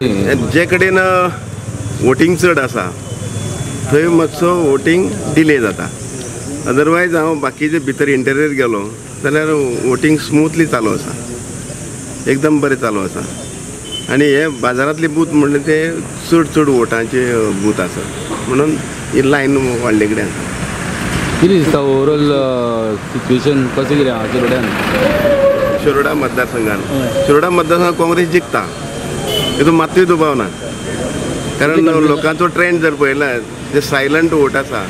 जे कडेन वोटींग चड आसा थंय मातसो वोटींग डिले जाता. अदरवायज हांव बाकीचे भितर इंटरियर गेलो जाल्यार वोटींग स्मूथली चालू आसा, एकदम बरें चालू आसा. आनी हे बाजारांतले बूथ म्हणले ते चड चड वोटांचे बूथ आसा म्हणून ही लायन वाडले कडेन आसा. कितें दिसता ओवरऑल सिच्युएशन कशें कितें आहा शिरोड्यान? शिरोडा मतदारसंघान, शिरोडा मतदारसंघान काँग्रेस जिखता हेतून मातूय दुबाव ना. कारण लोकांचो ट्रेंड जर पळयला जे सायलंट वोट आसा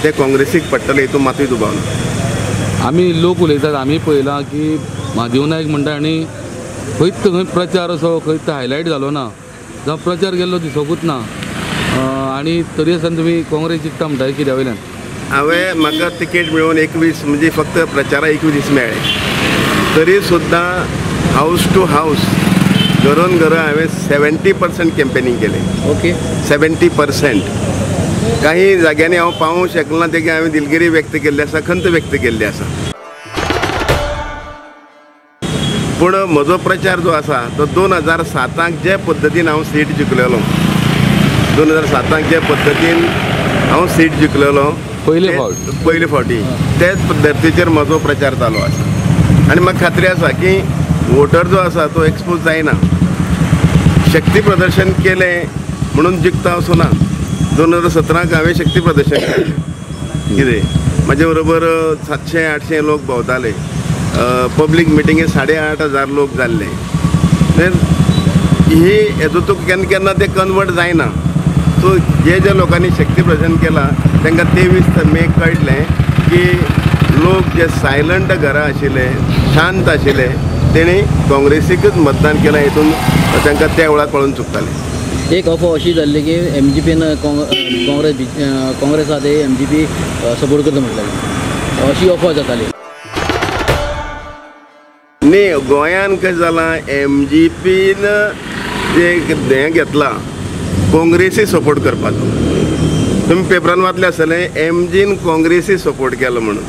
ते काँग्रेसीक पडटले हेतून मातूय दुबाव ना. आमी लोक उलयतात, आमी पळयलां की महादेव नायक म्हणटा आनी खंयच खंय प्रचार असो खंयच हायलायट जालो ना, जावं प्रचार केल्लो दिसोकूच ना, आनी तरी आसतना तुमी काँग्रेस जिखता म्हणटा कित्या वयल्यान? हांवें म्हाका तिकेट मेळून 21 म्हणजे फक्त प्रचाराक 21 दीस मेळ्ळे तरी सुद्दां हावस टू हावस घरून घरां हांवें 70% कॅम्पेनींग केलें. ओके, 70%. काही जाग्यांनी हांव पावूंक शकलो ना तेगी हांवें दिलगिरी व्यक्त केल्ली आसा, खंत व्यक्त केल्ली आसा. पूण म्हजो प्रचार जो आसा तो 2007 जे पद्दतीन हांव सीट जिखलेलो, 2007 जे पद्दतीन हांव सीट जिखलेलो पयले फावटी तेच पद्दतीचेर म्हजो प्रचार चालू आसा. आनी म्हाका खात्री आसा की वोटर जो आसा तो एक्सपोज जायना. शक्ती प्रदर्शन केलें म्हणून जिखता असो ना. 2017 हांवें शक्ती प्रदर्शन केलें. कितें म्हाजे बरोबर 700-800 लोक भोंवताले, पब्लीक मिटिंगे 8,500 लोक जाल्ले. ही हेजो तुका केन्ना केन्ना ते कन्वर्ट जायना. सो जे जे लोकांनी शक्ती प्रदर्शन केलां तांकां 23 मेक कळटलें की लोक जे सायलंट घरा आशिल्ले, शांत आशिल्ले, तेणी काँग्रेसीकच मतदान केलां हितून तांकां त्या वेळार कळून चुकतालें. एक अफवा अशी जाल्ली की एम जी पीन काँग्रेस काँग्रेस आहा ते एम जी पी सपोर्ट करता म्हणटाले, अशी अफवा जाताली. न्ही, गोंयान कशें जालां, एम जी पीन जे हें घेतलां काँग्रेसी सपोर्ट करपाचो. तुमी पेपरान वाचलें आसतलें एम जीन काँग्रेसी सपोर्ट केलो म्हणून.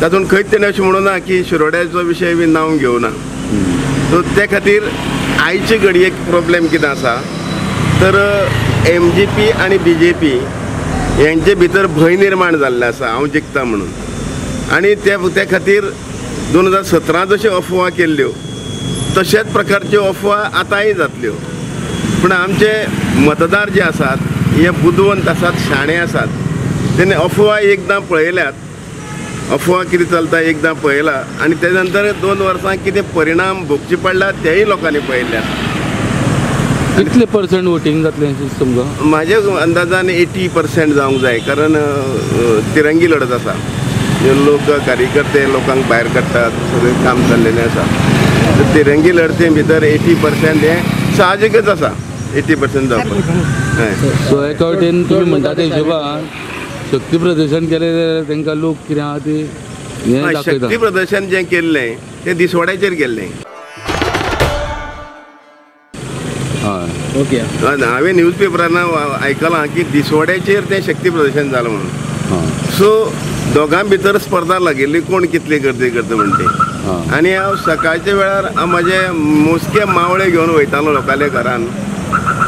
तातूंत खंयच तेणें अशें म्हणूं ना की शिरोड्याचो विशय बी नांव घेवना. सो ते खातीर आयचे घडयेक प्रोब्लेम कितें आसा तर एम जी पी आनी बी जे पी हेंचे भितर भंय निर्माण जाल्लें आसा हांव जिखता म्हणून. आनी ते खातीर 2017 जश्यो अफवा केल्ल्यो तशेंच प्रकारच्यो अफवा आतांय जातल्यो. पूण आमचे मतदार जे आसात हे बुदवंत आसात, शाणे आसात. तेणे अफवा एकदां पळयल्यात, अफवा कितें चलता एकदां पळयला आनी ते नंतर 2 वर्सां कितें परिणाम भोगचे पडला तेय लोकांनी पळयल्ले आसा. कितले पर्संट वोटींग जातलें तुमकां? म्हाज्या अंदाजान 80% जावंक जाय. कारण तिरंगी लढत आसा, लोक कार्यकर्ते लोकांक भायर काडटात, सगळें काम चल्लेलें आसा. तिरंगी लढते भितर 80% हें साहजिकच आसा, 80% जावपाक. सो एका वटेन तुमी म्हणटा त्या हिशोबान शक्ती प्रदर्शन केलें जाल्यार तांकां लोक कितें आहा ती हें दाखयता. शक्ती प्रदर्शन जें केल्लें तें दिसवाड्याचेर केल्लें. हय, ओके. हांवें न्यूज पेपरान आयकलां की दिसवाड्याचेर तें शक्ती प्रदर्शन जालां म्हणून. सो दोगां भितर स्पर्धा लागिल्ली कोण कितली गर्दी करता म्हण ती. आनी हांव सकाळच्या वेळार म्हाजे मोजके मावळे घेवन वयतालो लोकांल्या घरान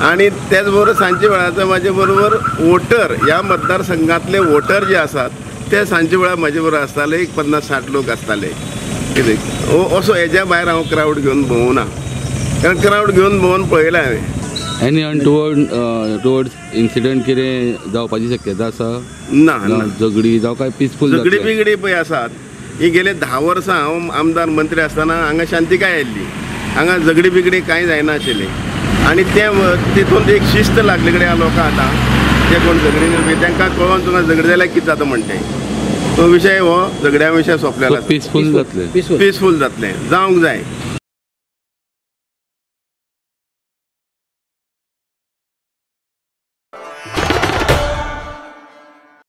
आनी तेच बरोबर सांजच्या वेळाचो म्हाजे बरोबर वोटर, ह्या मतदारसंघांतले वोटर जे आसात ते सांजच्या वेळार म्हाजे बरोबर आसताले, एक 50-60 लोक आसताले. कितें असो हेज्या भायर हांव क्रावड घेवन भोंवना, कारण क्रावड घेवन भोंवन पळयलां हांवें. एनी अनटुवर्ड इन्सिडंट कितें जावपाची शक्यता आसा? ना, झगडी जावं काय पिसफूल झगडी बिगडी पळय आसात. ही गेले 10 वर्सां हांव आमदार मंत्री आसतना हांगा शांतिकाय आयिल्ली, हांगा झगडी बिगडी कांय जायनाशिल्ली. आनी ते तितून एक शिस्त लागले कडेन लोकांक आतां जे कोण झगडी करपी तांकां कळोन तुका झगडी जाल्यार कितें जाता म्हणटे तो विशय हो झगड्या विशय सोंपलेलो. पिसफूल जातलें, पिसफूल जातलें, जावंक जाय.